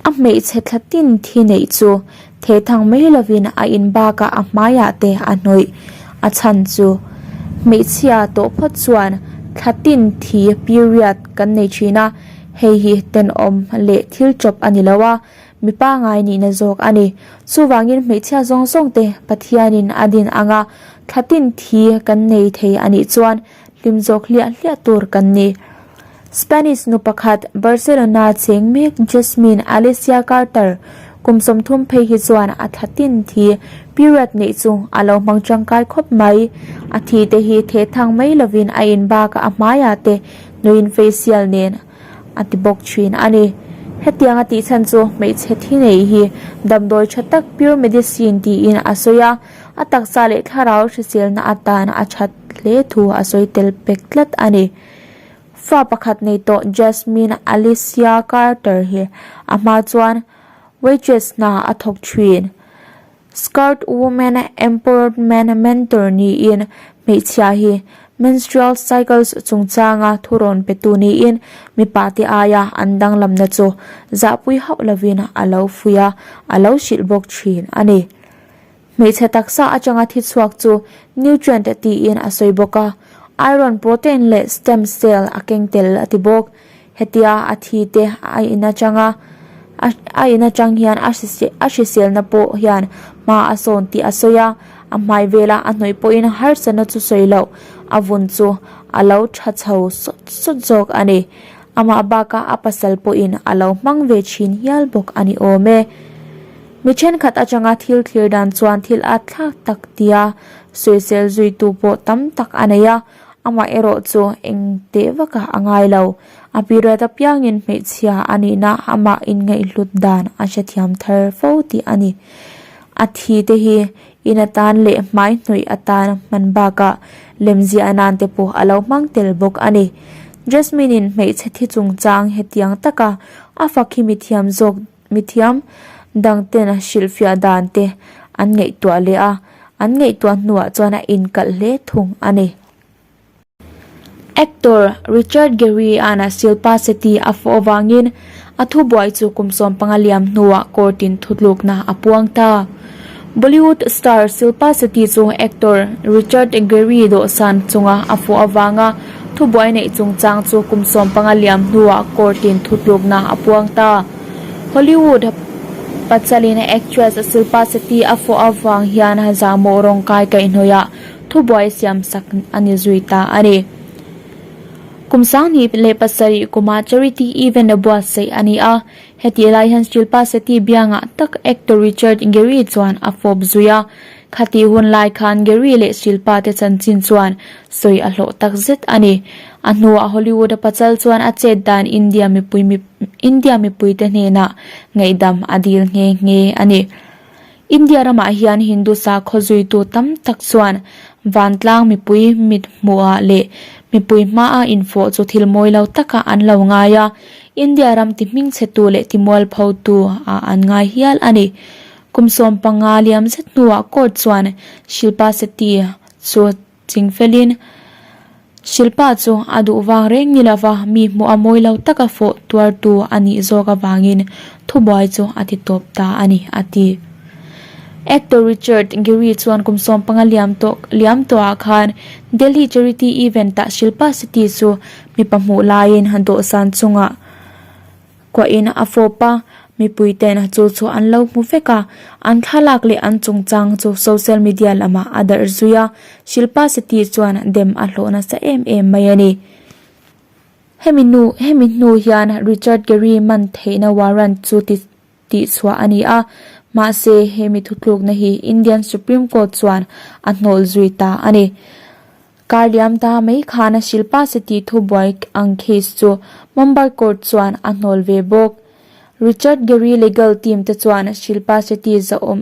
A hmeichhe thla tin thi neih chu thehthang mai lovin a in bakah a hmaiah te a hnawih. A chhan chu hmeichhia tawh phawt chuan thla tin thi period kan nei thin a, hei hi tenawm leh thil chawp a ni lo a, mi pangai nihna zawk a ni. Chuvangin hmeichhia zawng zawng te Pathianin a din anga thla tin thi kan nei thei a nih chuan hlim zawk hliah hliah tur kan ni. Spanish nu pakhat Barcelona cheng mek Jasmine Alicia Carter kum 30 phei hi chuan a thla tin thi period neih chu a lo hmang tangkai khawp mai. A thi te hi theh thang mai lovin a in bakah a hmaiah te nuin facial nen a ti bawk thin a ni. Hetiang a tih chhan chu hmeichhe thi nei hi damdawi tha tak pure medicine tiin a sawi a. A taksa leh thlarau hriselna atan a that hle thu a sawi tel pek tlat a ni. Fa pakhat nei tawh Jasmine Alicia Carter hi a hma chuan waitress hna a thawk thin. Skirt Women Empowerment Mentor niin hmeichhia hi menstrual cycles chungchanga thurawn petu niin mipa te aia an danglamna chu zahpui hauh lovin a lo fuih a, a lo hrilh bawk thin a ni. Hmeichhe taksa atanga thi chhuak chu nutrient tiin a sawi bawk a, iron, protein leh stem cell a keng tel a ti bawk. Hetia a thi te a in atanga a in atang hian a hriselna pawh hian hma a sawn tih a sawi a, a hmai vela a hnawih pawhin harsatna chu sawi loh a vun chu a lo tha chho sawt sawt zawk a ni. Amah bakah a pasal pawhin a lo hmang ve thin hial bawk a ni awm e. Mi thenkhat atanga thil thlir dan chuan thil a thlak tak tia sawisel zuitu pawh tam tak a nei a, amah erawh chu eng teh vakah a ngai lo. A period apiangin hmeichhia a nihna amah inngaihhlut dan a hrethiam thar fo tih a ni. A thi te hi in atan leh hmai hnawih atan hman bakah lemziah nan te pawh a lo hmang tel bawk a ni. Jasmine-in hmeichhe thi chungchang hetiang taka a fak hi mithiam zawk Mithiam dangten a hrilhfiah dan te an ngaihtuah leh a, an ngaihtuah hnuah chuan a inkalh hle thung a ni. Actor Richard Gere-a'n a Shilpa Shetty a fawh avangin a thubuai chu kum 15 liam hnuah court-in thutlukna a puang ta. Bollywood star Shilpa Shetty chu actor Richard Gere dawhsan chunga a fawh avanga thubuai neih chungchang chu kum 15 liam hnuah court-in thutlukna a puang ta. Hollywood pachalin actress Shilpa Shetty a fawh avang hian zahmawh rawng kai kaihhnawihah thubuai siamsak a ni zui ta a ni. Kum 2007 kuma charity event a buatsaih a ni a, hetih lai hian Shilpa Shetty biangah tak actor Richard Gere chuan a fawp zui a. Khatih hun lai khan Gere leh Shilpa te chanchin chuan sawi a hlawh tak zet a ni. A hnuah Hollywood a pachal chuan a chet dan India mipui India mipuite hnenah ngaihdam a dil nghe nghe a ni. India ramah hian Hindu sakhaw zuitu tam tak chuan vantlang mipui mit hmuhah leh mipui hmaa infawh chu thil mawi lo takah an lo ngai a, India ram ti hmingchhetu leh ti mualphotu ah an ngai hial a ni. Kum 15 liam zet hnuah court chuan Shilpa Shetty chu Chingfelin, Shilpa chu a duh vang reng ni lova mi hmuh a mawi lo taka fawh tuartu a nih zawk avangin thubuai chu a ti tawp ta a ni, a ti. Actor Richard Gere chuan kum 15 liam tawh liam tawhah khan Delhi Charity Event-ah Shilpa Shetty chu mipa hmuh laiin dawhsan chungah Kuahin a fawp a, mipui ten chu chu an lo hmu vek a, an thlalak leh an chungchang chu social media lamah a darh zui a, Shilpa Shetty chuan dem a hlawh nasa em em mai a ni. Hemi nu hemi hnu hian Richard Gere man theihna warrant chu ti tihchhuah a ni a, mahse hemi thutlukna hi Indian Supreme Court chuan a hnawl zui ta a ni. Kar liam ta mai khan Shilpa Shetty thubuai ang case chu Mumbai court chuan a hnawl ve bawk. Richard Gere legal team te chuan Shilpa Shetty zahawm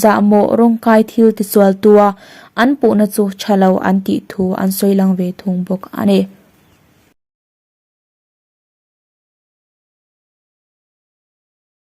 zahmawh rawngkai thil tichual tua an puhna chu tha lo an tih thu an sawi lang ve thung bawk a ni.